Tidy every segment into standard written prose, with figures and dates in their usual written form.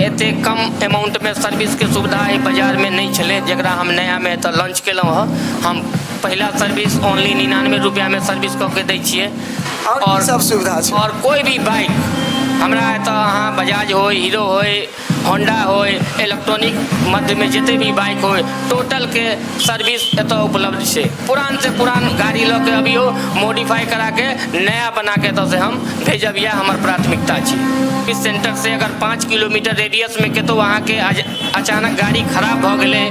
एते कम अमाउंटमे सर्विसके सुविधा एहि बाजारमे नहि छलै, जकरा हम नयामे एतऽ लॉन्च केलहुँ हँ। हम पहिला सर्विस ओनली 99 रुपैआमे सर्विस कऽ के दै छियै। आओर की सब सुविधा छै? आओर कोइ भी बाइक हमरा एतऽ अहाँ बजाज होय, हीरो होय, होंडा होय, इलेक्ट्रॉनिक मध्यमे जते भी बाइक होय, टोटलके सर्विस एतऽ उपलब्ध छै। पुरान से पुरान गाड़ी लऽ के अबियौ, मॉडिफाई करा के नया बना के एतऽ से हम भेजब, इएह हमर प्राथमिकता छी। इस सेंटर से अगर 5 किलोमीटर रेडियसमे कतहु अहाँके अचानक गाड़ी खराब भऽ गेलै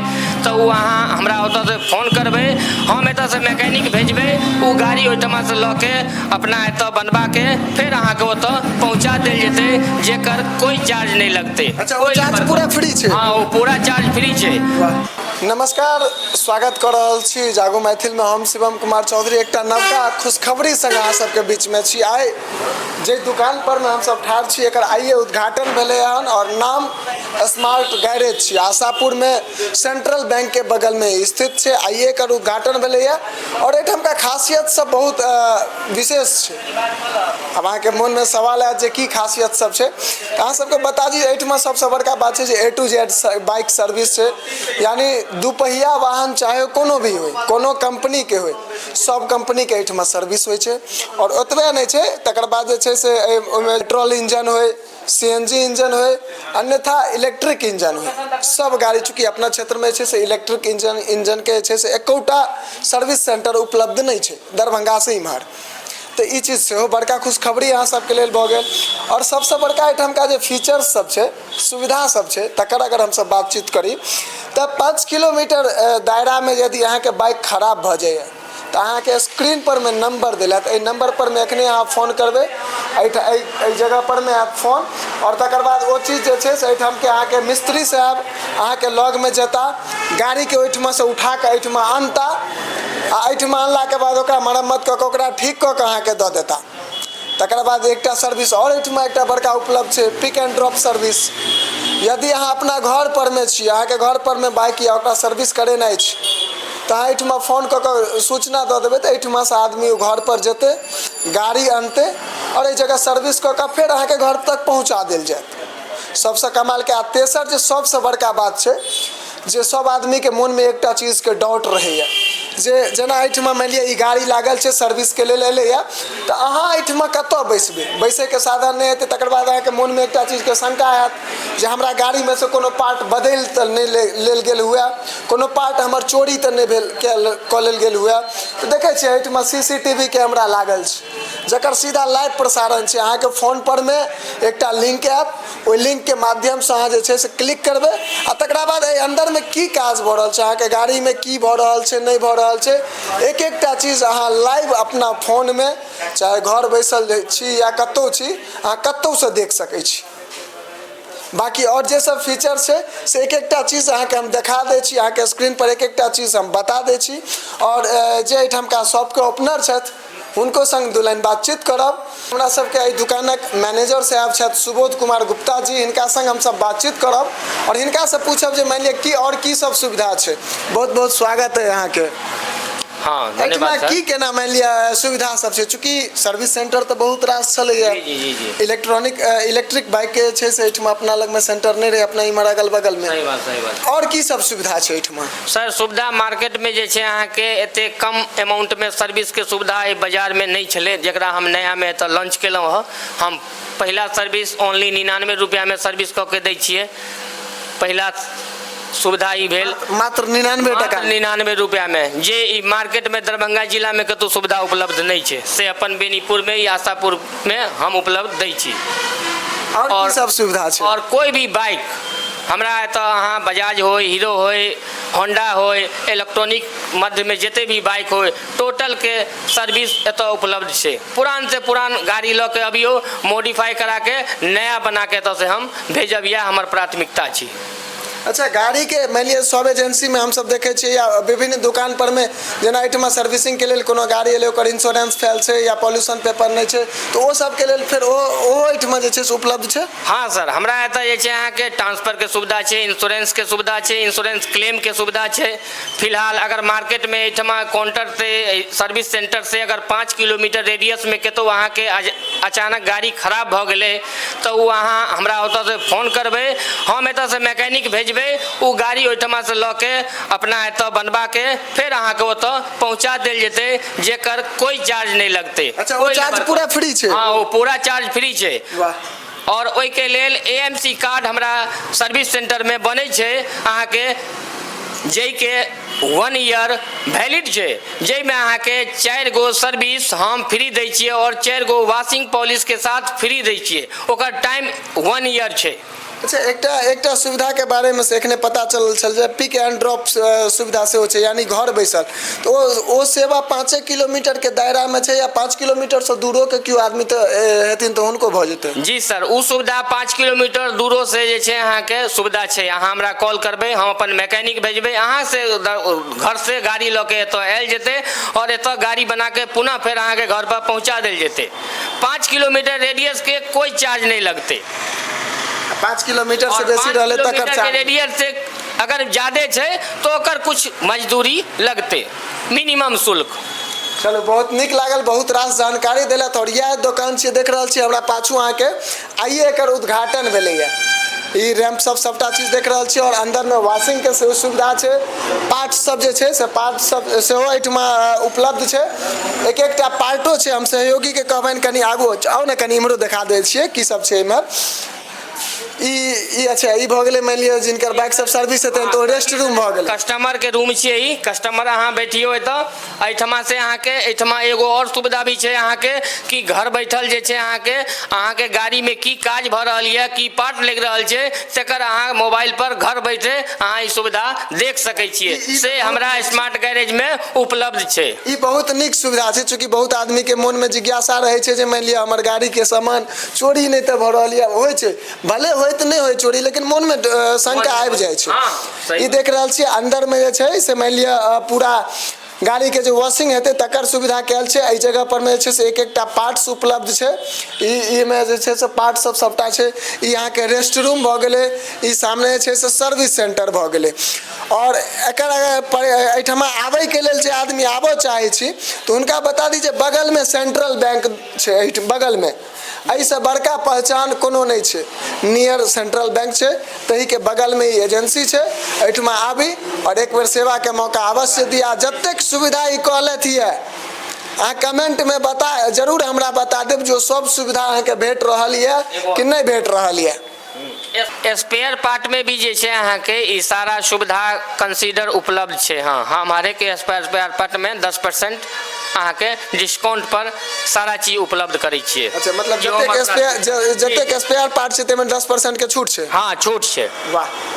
तऽ ओ अहाँ हमरा ओतऽसँ फोन करबै, हम एतऽसँ मैकेनिक भेजबै, ओ गाड़ी ओहिठमासँ लऽ के अपना एतऽ बनबाके फेर अहाँके ओतऽ पहुँचा देल जेतै, जेकर कोइ चार्ज नहि लगतै। अच्छा, ओ चार्ज पूरा फ्री छै? हँ, ओ पूरा चार्ज फ्री छै। नमस्कार, स्वागत कऽ रहल छी जागो मैथिलमे। हम शिवम कुमार चौधरी एकटा नवका खुशखबरी संग अहाँ सबके बीचमे छी। आइ जे दुकान परमे हमसब ठाढ़ छी एकर आइए उद्घाटन भेलै हन और नाम स्मार्ट गैरेज छी। आशापुरमे सेंट्रल बैंकके बगलमे स्थित छै। आइए एकर उद्घाटन भेलैए और एहिठामका खासियत सब बहुत विशेष छै। आब अहाँके मोनमे सवाल आयत जे की खासियत सब छै, तऽ अहाँ सबके बता दी एहिठमा सबसँ बड़का बात छै जे ए टू जेड बाइक सर्विस छै, यानी दुपहिया वाहन चाहे कोनो भी होइ, कोनो कम्पनीके होइ, सब कम्पनीके एहिठमा सर्विस होइ छै। आओर ओतबे नहि छै, तकर बाद जे छै से ओहिमे पेट्रोल इंजन होइ, सी एन जी इंजन होइ, अन्यथा इलेक्ट्रिक इंजन होइ, सब गाड़ी। चूँकि अपना क्षेत्रमे जे छै से इलेक्ट्रिक इंजनके जे छै से एकोटा सर्विस सेंटर उपलब्ध नहि छै दरभंगासँ इम्हर, तऽ ई चीज सेहो बड़का खुशखबरी अहाँ सबके लेल भऽ गेल। आओर सबसँ बड़का एहिठामका जे फीचर्स सब छै, सुविधा सब छै, तकर अगर हमसब बातचीत करी तऽ 5 किलोमीटर दायरामे यदि अहाँके बाइक खराब भऽ जाइए तऽ अहाँके स्क्रीन पर मे नंबर देलथि, एहि नंबर पर मे एखने अहाँ फोन करबै, एहि एहि जगह पर मे आयत फोन आओर तकर बाद ओ चीज जे छै से एहिठामके अहाँके मिस्त्री साहब अहाँके लगमे जेता, गाड़ीके ओहिठमासँ उठा कऽ एहिठमा अनता आ एहिठमा अनलाके बाद ओकरा मरम्मत कऽ कऽ ओकरा ठीक कऽ कऽ अहाँके दऽ देता। तकर बाद एकटा सर्विस आओर एहिठमा एकटा बड़का उपलब्ध छै, पिक एंड ड्रॉप सर्विस। यदि अहाँ अपना घर परमे छी, अहाँके घर परमे बाइक यऽ, ओकरा सर्विस करेनाइ छै, तऽ अहाँ एहिठमा फोन कऽ कऽ सूचना दऽ देबै तऽ एहिठमासँ आदमी ओ घर पर जेतै, गाड़ी अनतै आओर एहि जगह सर्विस कऽ कऽ फेर अहाँके घर तक पहुँचा देल जायत। सबसँ कमालके आ तेसर जे सबसँ बड़का बात छै जे सब आदमीके मोनमे एकटा चीजके डाउट रहैए जे जेना एहिठमा मानि लिअ ई गाड़ी लागल छै, सर्विसके लेल एलैए, तऽ अहाँ एहिठमा कतऽ बैसबै? बैसैके साधन नहि हेतै। तकर बाद अहाँके मोनमे एकटा चीजके शङ्का हैत जे हमरा गाड़ीमे से कोनो पार्ट बदलि तऽ नहि लेल गेल हुए, कोनो पार्ट हमर चोरी तऽ नहि भेल कऽ लेल गेल हुए। तऽ देखै छियै एहिठमा C C T V camera लागल छै, जकर सीधा लाइव प्रसारण छै। अहाँके फोनपर मे एकटा लिङ्क आयत, ओहि लिङ्कके माध्यमसँ अहाँ जे छै से क्लिक करबै आ तकरा बाद एहि अन्दरमे की काज भऽ रहल छै, अहाँके गाड़ीमे की भऽ रहल छै, नहि भऽ रहल छै, एक एकटा चीज अहाँ लाइव अपना फोनमे, चाहे घर बैसल छी या कतहु छी, अहाँ कतहुसँ देख सकै छी। बाँकी आओर जे सब फीचर छै से एक एकटा चीज अहाँके हम देखा दै छी, अहाँके स्क्रीनपर एक एकटा चीज हम बता दै छी। आओर जे एहिठामका शॉपके ओपनर छथि हुनको संग दू लाइन बातचीत करब। हमरा सबके एहि दुकानक मैनेजर साहब छथि सुबोध कुमार गुप्ता जी, हिनका संग हमसब बातचीत करब आओर हिनकासँ पूछब जे मानि लिअ की आओर की सब सुविधा छै। बहुत बहुत स्वागत है अहाँके। हँ, धन्यवाद सर। की केना मानि लिअ सुविधा सब छै? चूँकि सर्विस सेंटर तऽ बहुत रास छलैया, जी जी जी इलेक्ट्रॉनिक इलेक्ट्रिक बाइक के छै से एहिठमा अपना लगमे सेंटर नहि रहै अपना इम्हर अगल बगलमे। सही बात, सही बात। आओर की सब सुविधा छै एहिठमा? सर, सुविधा मार्केटमे जे छै अहाँके एते कम अमाउंटमे सर्विसके सुविधा एहि बाजारमे नहि छलै, जकरा हम नयामे एतऽ लॉन्च केलहुँ हँ। हम पहिला सर्विस ओनली 99 रुपैआमे सर्विस कऽ के दै छियै। पहिला सुविधा ई भेल मात्र 99 टका, 99 रुपैआमे, जे ई मार्केटमे दरभंगा जिलामे कतहु सुविधा उपलब्ध नहि छै, से अपन बेनीपुरमे या आशापुरमे हम उपलब्ध दै छी। आओर की सब सुविधा छै? आओर कोइ भी बाइक हमरा एतऽ अहाँ बजाज होय, हीरो होय, होंडा होय, इलेक्ट्रॉनिक मध्यमे जते भी बाइक होय, टोटलके सर्विस एतऽ उपलब्ध छै। पुरान से पुरान गाड़ी लऽ के अबियौ, मॉडिफाई करा के नया बना के एतऽ से हम भेजब, इएह हमर प्राथमिकता छी। अच्छा, गाड़ीके मानि लिअ सब एजेंसीमे हमसब देखै छियै या विभिन्न दोकान परमे, जेना एहिठमा सर्विसिंगके लेल कोनो गाड़ी एलै, ओकर इंश्योरेंस फेल छै या पॉल्यूशन पेपर नहि छै, तऽ ओ सबके लेल फेर ओहो एहिठमा जे छै से उपलब्ध छै? हँ सर, हमरा एतऽ जे छै अहाँके ट्रांसफरके सुविधा छै, इंश्योरेंसके सुविधा छै, इंश्योरेंस क्लेमके सुविधा छै। फिलहाल अगर मार्केटमे एहिठमा काउंटर से सर्विस सेंटर से अगर 5 किलोमीटर रेडियसमे कतहु अहाँके अचानक गाड़ी खराब भऽ गेलै तऽ ओ अहाँ हमरा ओतऽसँ फोन करबै, हम एतऽसँ मैकेनिक भेजबै, ओ गाड़ी ओहिठमासँ लऽ के अपना एतऽ बनबाके फेर अहाँके ओतऽ पहुँचा देल जेतै, जेकर कोइ चार्ज नहि लगतै। अच्छा, ओ कोइ चार्ज लेबर- पूरा फ्री छै? हँ, ओ पूरा चार्ज फ्री छै। वाह। आओर ओहिके लेल ए एम सी कार्ड हमरा सर्विस सेंटरमे बनै छै अहाँके, जाहिके 1 ईयर वैलिड छै, जाहिमे अहाँके 4 गो सर्विस हम फ्री दै छियै आओर 4 गो वॉशिंग पॉलिशके साथ फ्री दै छियै। ओकर टाइम 1 ईयर छै। अच्छा, एकटा एकटा सुविधाके बारेमे से एखने पता चलल छल जे पिक एंड ड्रॉप सुविधा सेहो छै, यानी घर बैसल। तऽ ओ सेवा 5 किलोमीटरके दायरामे छै या 5 किलोमीटरसँ दूरोके केओ आदमी तऽ हेथिन तऽ हुनको भऽ जेतै? जी सर, ओ सुविधा 5 किलोमीटर दूरो से जे छै अहाँके सुविधा छै। अहाँ हमरा कॉल करबै, हम अपन मैकेनिक भेजबै, अहाँ से घर से गाड़ी लऽ के एतऽ आयल जेतै आओर एतऽ गाड़ी बना के पुनः फेर अहाँके घर पर पहुँचा देल जेतै। 5 किलोमीटर रेडियस के कोइ चार्ज नहि लगतै। 5 किलोमीटर से आओर बेसी 5 रहलै तकर किलोमीटर के चार्ज? रेडियस से अगर ज्यादे छै तऽ ओकर कुछ मजदूरी लगतै, मिनिमम शुल्क। चलू, बहुत नीक लागल, बहुत रास जानकारी देलथि। आओर इएह दोकान छियै, देख रहल छी हमरा पाछू अहाँके, आइए एकर उद्घाटन भेलैए। ई रैंप सब सबटा चीज देख रहल छी आओर अन्दरमे वॉशिंगके सेहो सुविधा छै। पार्ट सब जे छै से पार्ट सब सेहो एहिठमा उपलब्ध छै। एक एकटा पार्टो छै। हम सहयोगीके कहबनि कनि आगू आउ ने, कनि इम्हरो देखा दै छियै की सब छै एम्हर। ई ई अच्छा, ई भऽ गेलै मानि लिअ जिनकर बाइक सब सर्विस हेतनि तऽ ओ रेस्ट रूम भऽ गेलै। कस्टमर के रूम छियै ई। कस्टमर अहाँ बैठियौ एतऽ। एहिठमा से अहाँके एहिठमा एगो आओर सुविधा भी छै अहाँके कि घर बैठल जे छै अहाँके गाड़ीमे की काज भऽ रहल यऽ, की पार्ट लागि रहल छै, तकर अहाँ मोबाइल पर घर बैठे अहाँ ई सुविधा देख सकै छियै। से हमरा स्मार्ट गैरेजमे उपलब्ध छै। ई बहुत नीक सुविधा छै, चूँकि बहुत आदमीके मोनमे जिज्ञासा रहै छै जे मानि लिअ हमर गाड़ीके सामान चोरी नहि तऽ भऽ रहल यऽ। होइ छै, भले होइत नहि होइ चोरी, लेकिन मोनमे शंका आबि जाइ छै। हँ, सही। ई देख रहल छियै, अन्दरमे जे छै से मानि लिअ पूरा गाड़ीके जे वॉशिंग हेतै तकर सुविधा कयल छै। एहि जगह परमे जे छै से एक एकटा पार्ट्स उपलब्ध छै। ई एहिमे जे छै से पार्ट सब सबटा छै। ई अहाँके रेस्ट रूम भऽ गेलै, ई सामने जे छै से सर्विस सेंटर भऽ गेलै। आओर एकर अगर एहिठमा आबैके लेल जे आदमी आबऽ चाहै छी तऽ हुनका बता दी जे बगलमे सेंट्रल बैंक छै। एहि बगलमे एहिसँ बड़का पहचान कोनो नहि छै। नियर सेंट्रल बैंक छै, ताहिके बगलमे ई एजेंसी छै। एहिठमा आबी आओर एक बेर सेवाके मौका अवश्य दी। आ जतेक सुविधा ई कहलथि यऽ, अहाँ कमेंटमे बता जरूर हमरा बता देब जो सब सुविधा अहाँके भेट रहल यऽ कि नहि भेट रहल यऽ। स्पेयर पार्ट में भी जे छै अहाँके ई सारा सुविधा कंसीडर उपलब्ध छै। हँ, हमारे के स्पेयर पार्ट में 10% अहाँके डिस्काउंट पर सारा चीज उपलब्ध करै छियै। अच्छा, मतलब जो जतेक हम अपना- स्पेयर, जतेक स्पेयर पार्ट छै ताहिमे 10% के छूट छै? हँ, छूट छै। वाह।